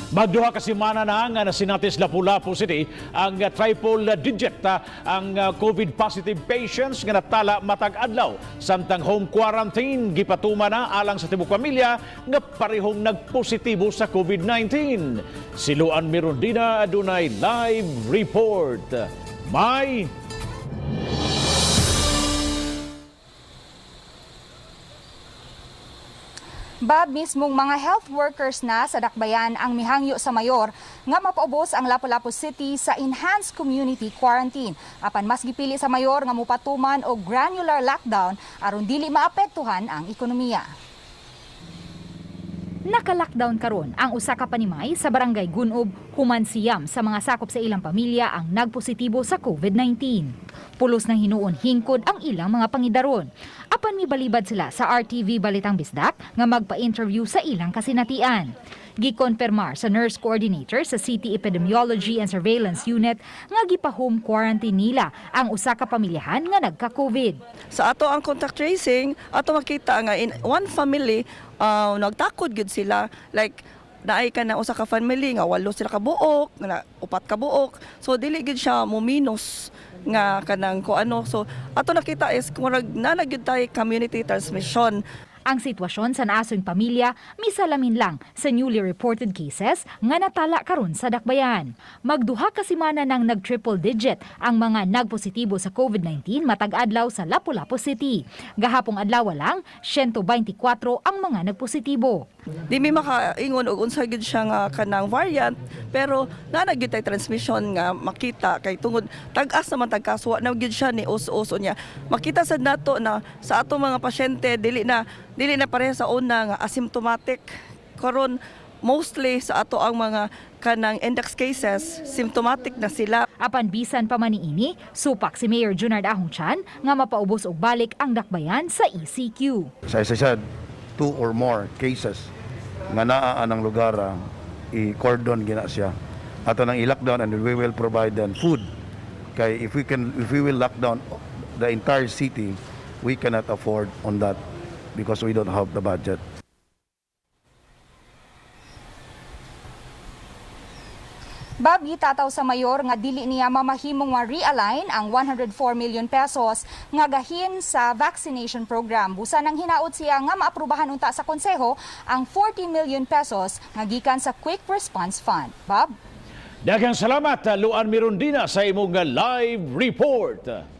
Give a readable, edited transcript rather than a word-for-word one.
Magduha ka semana na nga nasinati sa Lapu-Lapu City ang triple digit ang COVID positive patients nga natala matag adlaw. Samtang home quarantine gipatuma na alang sa tibok pamilya nga parehong nagpositibo sa COVID-19. Si Luan Mirondina adunay live report. May Bob, mismong mga health workers na sa Dakbayan ang mihangyo sa mayor nga mapaubos ang Lapu-Lapu City sa enhanced community quarantine. Apan mas gipili sa mayor nga mopatuman og granular lockdown aron dili maapektuhan ang ekonomiya. Naka-lockdown karon ang usa ka panimay sa Barangay Gunob, human siyam sa mga sakop sa ilang pamilya ang nagpositibo sa COVID-19. Pulos ng hinuon hingkod ang ilang mga pangidaron. Apan mibalibad sila sa RTV Balitang Bisdak nga magpa-interview sa ilang kasinatian. Gikonfirmar sa nurse coordinator sa City Epidemiology and Surveillance Unit nga gipa-home quarantine nila ang usa ka pamilyahan nga nagka-COVID. Sa ato ang contact tracing, ato makita nga in one family, nagtakod gyud sila, like naay ka na usa ka family nga walo sila ka buok, nga upat ka buok. So dili gyud siya mo minus nga kanang ko ano. So ato nakita is murag naa gyud tay community transmission. Ang sitwasyon sa naasong pamilya misalamin lang sa newly reported cases nga natala karon sa Dakbayan. Magduha ka semana nang nag-triple digit ang mga nagpositibo sa COVID-19 matag adlaw sa Lapu-Lapu City. Gahapong adlaw lang 124 ang mga nagpositibo. Di mi makaingon og unsa gyud siya nga kanang variant, pero naa na gyud tay transmission nga makita kay tungod tag-as naman tag kaso, wa na gyud siya ni us-uso niya. Makita sad nato na sa ato mga pasyente dili na pareha sa una nga asymptomatic. Karon mostly sa ato ang mga kanang index cases, symptomatic na sila. Apan bisan pa man niini, supak si Mayor Junard Ahong Chan nga mapaubos og balik ang Dakbayan sa ECQ. Sa isa sad, two or more cases nga naa anang lugar, i-cordon gina siya. Ato nang i-lockdown and we will provide them food. Kay if we will lock down the entire city, we cannot afford on that because we don't have the budget. Bob, gitataw sa mayor nga dili niya mamahimong ma-realign ang 104 million pesos nga gahin sa vaccination program. Busa nang hinaot siya nga maaprubahan unta sa konseho ang 40 million pesos nga gikan sa Quick Response Fund. Bob? Daghang salamat, Luan Mirondina, sa imong live report.